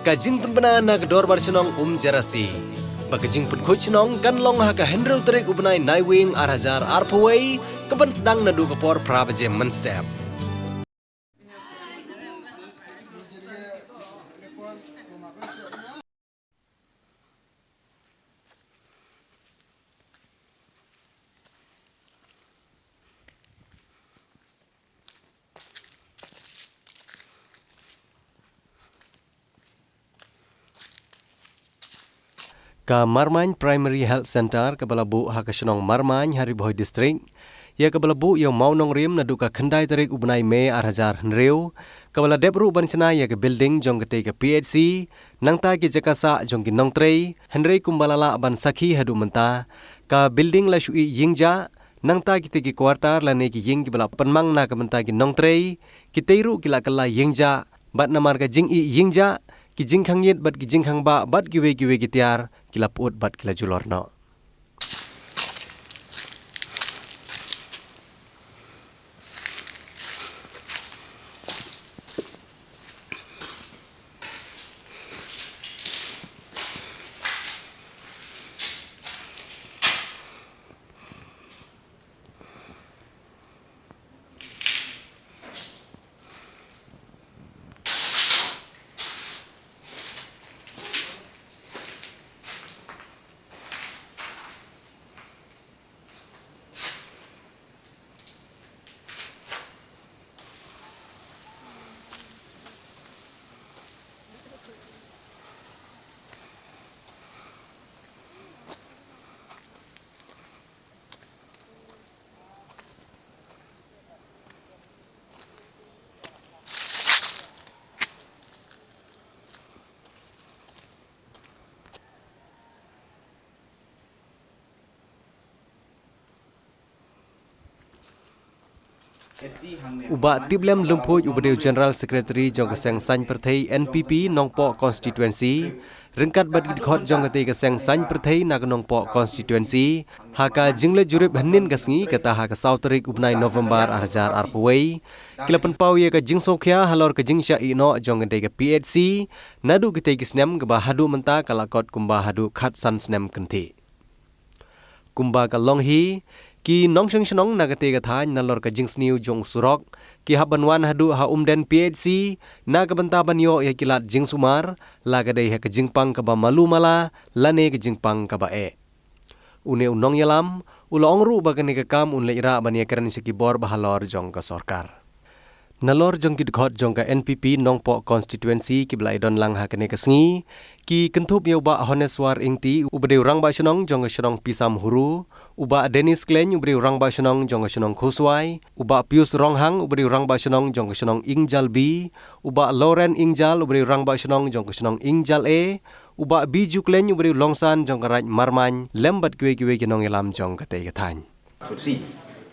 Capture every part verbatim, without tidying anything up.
Ka jingpynbna na ka Dorbar Shnong Umjerasi ba ka jingpynkhuid shnong kan long ha ka hynriew tarik u bnai Naiwieng ar hajar arphew wei, ka ban sdang naduh ka por phra baje mynstep. Ka Marmain Primary Health Centre kaba la buh ha ka shnong Marmain ha Ri Bhoi District, ïa kaba la buh ïa u mawnongrim naduh ka khyndai tarik u bnai May ar hajar hynriew, kaba la dep ruh ban shna ïa ka building jong katei ka P H C, nangta ki jaka sah jong ki nongtrei, hynrei kumba la lah ban sakhi haduh mynta, ka building la shu ïing jah, nangta kitei ki quarter lane ki ïing kiba la pynmang na ka bynta ki nongtrei, kitei ruh ki la kylla ïing jah, bad namar ka jingïing jah, ki jingkhang ïit bad ki jingkhang bah bad kiwei kiwei ki tiar, ki la pyut bad ki la julor noh. U Bah Tiplem Lymphuid uba dei u General Secretary jong ka seng saiñ pyrthei N P P Nongpoh Constituency, ryngkat bad ki dkhot jong katei ka seng saiñ pyrthei na ka Nongpoh Constituency, ha ka jingleit jurip hynnin ka sngi kata ha ka saw tarik u bnai November ar hajar arphew wei, ki la pynpaw ïa ka jingsngewkhia halor ka jingshah ïehnoh jong katei ka P H C, naduh kitei ki snem kaba haduh mynta ka la kot kumba haduh khatsan snem kynthih. Kumba ka long hi, ki nongshong shnong na katei ka thaiñ nalor ka jingsniew jong u surok, ki hap ban wan haduh ha Umden P H C, na ka bynta ban ïoh ïa ki lad jingsumar, la ka dei ha ka jingpang kaba malu mala, lane ka jingpang kaba eh. Une u nongïalam, u la ong ruh ba kane ka kam un leit rah ban ïakren sha ki bor bahalor jong ka sorkar. Nalor jong ki dkhot jong ka N P P Nongpoh Constituency kiba la ïadon lang ha kane ka sngi, ki kynthup ïa u Bah Honeswar Ingti uba dei u rangbah shnong jong ka shnong Pisam Huru, u Bah Dennis Kleiñ uba dei u rangbah shnong jong ka shnong Khuswai, u Bah Pius Ronghang uba dei u rangbah shnong jong ka shnong Ingjal B, u Bah Loren Ingjal uba dei u rangbah shnong jong ka shnong Ingjal A, u Bah Biju Kleiñ uba dei u longsan jong ka Raid Marmain, lem bad kiwei kiwei ki nongïalam jong katei ka thaiñ. Sutsi.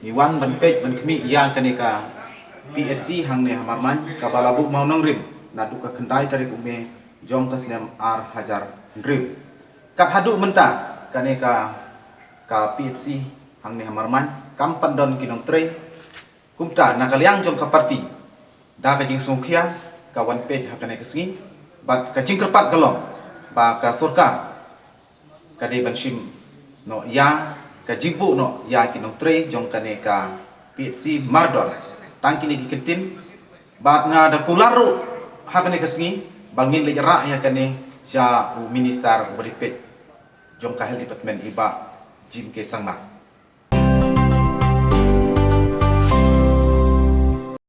Ngi wan ban peit ban khmih ïa kane ka P H C hangne ha Marmain kaba la buh mawnongrim naduh ka khyndai tarik u May jong ka snem ar hajar hynriew. Kat haduh mynta kane ka, ka P H C hangne ha Marmain kam pat don ki nongtrei. Kumta na ka liang jong ka party da ka jingsngewkhia ka wan peit ha kane ka sngi bad ka jingkyrpad ka long ba ka sorkar ka dei ban shim noh ïa ka jingbuh noh ïa ki nongtrei jong kane ka P H C mardor. Tang kine ki kyntien bad nga da kular ruh ha kane ka sngi ba ngin leit rah ïa kane sha u minister uba dei peit jong ka Health Department i Bah Jim K Sangma.